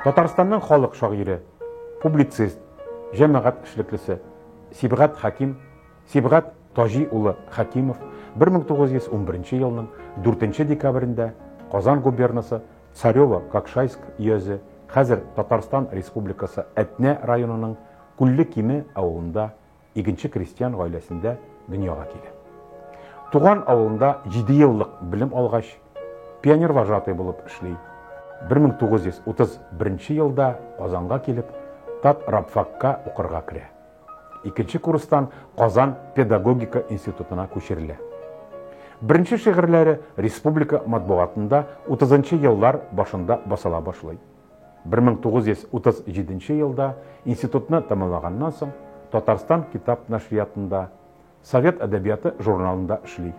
Татарстанның халык шагыйре, публицист, җәмәгать эшлеклесе Сибгат Хәким, Сибгат Таҗи улы Хәкимов 1911 елның 4 декабрендә Казан губернасы Царево-Кокшайск өязе, хәзер Татарстан Республикасы Әтнә районының Күлле Киме авылында игенче крестьян гаиләсендә дөньяга килә. Туган авылында җидееллык белем алгач, пионервожатый булып эшли. 1931 елда Казанга килеп, Татрабфакка укырга керә. Икенче курстан Казан педагогика институтына күчерелә. Беренче шигырьләре республика матбугатында 30 нчы еллар башында басыла башлый. 1937 елда институтны тәмамлаганнан соң Татарстан китап нәшриятында, Совет әдәбияты журналында эшли.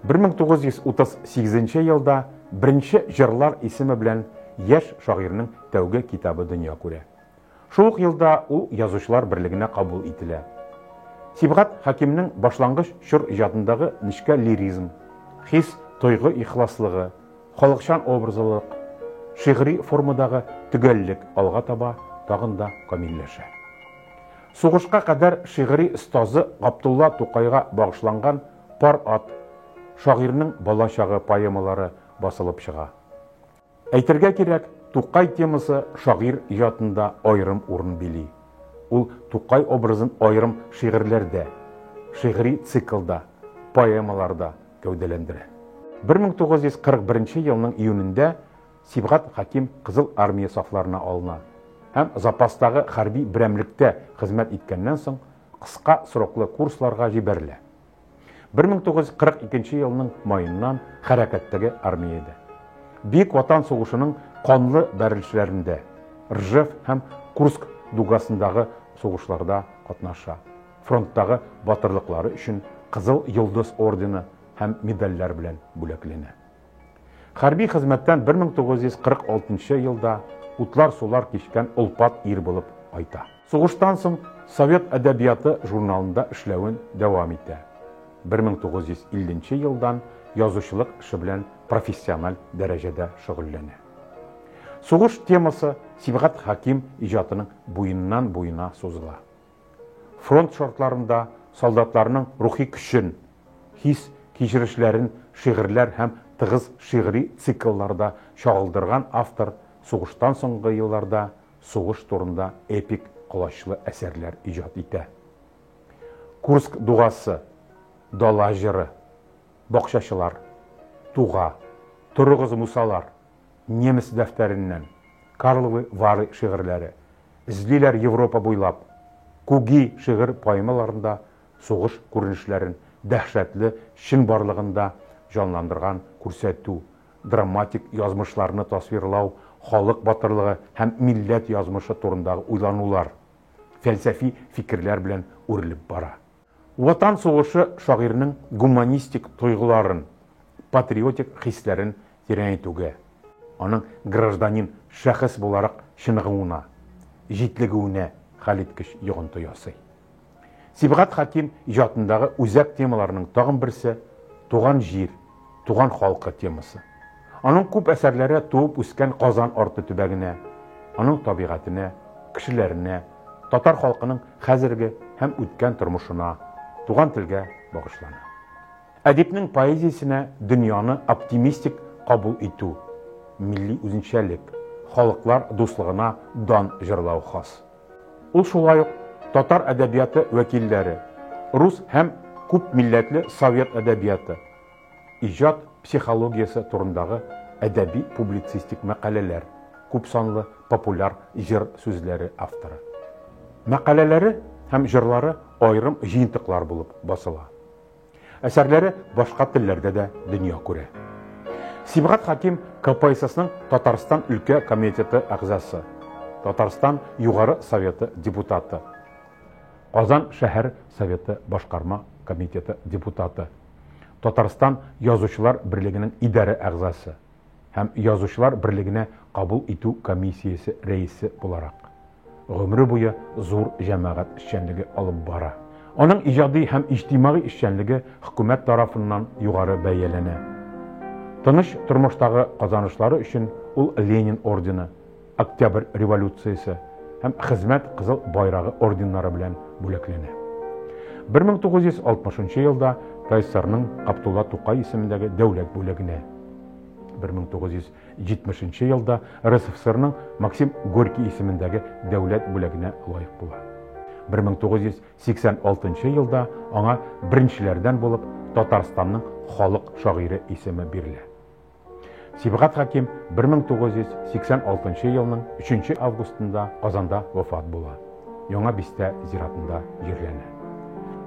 1938 елда Беренче җырлар исеме белән яшь шагыйрьнең тәүге китабы дөнья күрә. Шул ук елда ул Язучылар берлегенә кабул ителә. Сибгат Хәкимнең башлангыч чор иҗатындагы нечкә лиризм, хис, тойгы ихласлыгы, Халыкчан образлылык, шигъри формадагы төгәллек алга таба тагын да камилләшә. Сугышка кадәр шигъри остазы Габдулла Тукайга багышланган Пар ат, Шагыйрьнең бала чагы поэмалары басылып чыга. Әйтергә кирәк, Тукай темасы шагыйрь иҗатында аерым урын били. Ул Тукай образын аерым шигырьләрдә, шигъри циклда, поэмаларда гәүдәләндерә. 1941 елның июнендә Сибгат Хәким Кызыл Армия сафларына алына һәм запастагы хәрби берәмлектә хезмәт иткәннән соң кыска сроклы курсларга җибәрелә. 1942 елның маеннан хәрәкәттәге армиядә. Бөек Ватан сугышының канлы бәрелешләрендә, Ржев һәм Курск дугасындагы сугышларда катнаша. Фронттагы батырлыклары өчен Кызыл Йолдыз ордены һәм медальләр белән бүләкләнә. Хәрби хезмәттән 1946 елда утлар-сулар кичкән олпат ир булып кайта. Сугыштан соң Совет әдәбияты журналында эшләвен дәвам итә. 1950 елдан язучылык эше белән профессиональ дәрәҗәдә шөгыльләнә. Сугыш темасы Сибгат Хәким иҗатының буеннан-буена сузыла. Фронт шартларында солдатларның рухи көчен, хис-кичерешләрен шигырьләр һәм тыгыз шигъри циклларда чагылдырган автор сугыштан соңгы елларда сугыш турында эпик колачлы әсәрләр иҗат итә. Курск дугасы, Дала җыры, Бакчачылар, Туга, Торыгыз, Мусалар, Немец дәфтәреннән, Карловы Вары шигырьләре, Эзлиләр Европа буйлап, Куги шигырь поэмаларында сугыш күренешләрен дәһшәтле чынбарлыгында җанландырган күрсәтү, драматик язмышларны тасвирлау, халык батырлыгы һәм милләт язмышы турындагы уйланулар, фәлсәфи фикерләр белән үрелеп бара. Ватан сугышы шагыйрьнең гуманистик тойгыларын, патриотик хисләрен тирәнәйтүгә, аның гражданин шәхес буларак чыныгуына, җитлегүенә хәлиткеч йогынты ясый. Сибгат Хәким иҗатындагы үзәк темаларның тагын берсе, туган җир, туган халкы темасы. Аның күп әсәрләре туып үскән Казан арты төбәгенә, аның табигатенә, кешеләренә, татар халкының хәзерге һәм үткән тормышына, туган телгә багышлана. Әдипнең поэзиясенә дөньяны оптимистик кабул итү, милли үзенчәлек, халыклар дуслыгына дан җырлау хас. Ул шулай ук татар әдәбияты вәкилләре, рус һәм күпмилләтле совет әдәбияты, иҗат психологиясе турындагы әдәби-публицистик мәкаләләр, күпсанлы популяр җыр сүзләре авторы. Мәкаләләре һәм җырлары аерым җыентыклар булып басыла. Әсәрләре башка телләрдә дә дөнья күрә. Сибгат Хәким КПССның Татарстан өлкә комитеты әгъзасы, Татарстан Югары Советы депутаты, Казан шәһәр Советы башкарма комитеты депутаты, Татарстан Язучылар берлегенең идарә әгъзасы һәм Язучылар берлегенә кабул итү комиссиясе рәисе буларак, гомере буе зур җәмәгать эшчәнлеге алып бара. Аның иҗади һәм иҗтимагый эшчәнлеге хөкүмәт тарафыннан югары бәяләнә. Тыныч тормыштагы казанышлары өчен ул Ленин ордены, Октябрь революциясе һәм Хезмәт Кызыл Байрагы орденнары белән бүләкләнә. 1960 елда ТАССРның Габдулла Тукай исемендәге дәүләт бүләгенә, 1970 елда РСФСРның Максим Горький исемендәге дәүләт бүләгенә лаек була. 1986 елда аңа беренчеләрдән булып Татарстанның халык шагыйре исеме бирелә. Сибгат Хәким 1986 елның 3 августында Казанда вафат була. Яңа бистә зиратында җирләнә.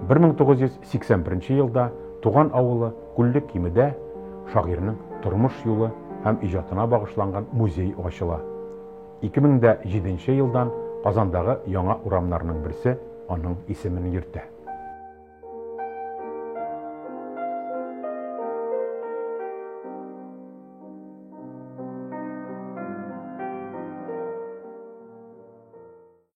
1981 елда туган авылы Күлле Кимедә шагыйрьнең тормыш юлы һәм иҗатына багышланган музей ачыла. 2007 елдан Казандагы яңа урамнарның берсе аның исемен йөртә.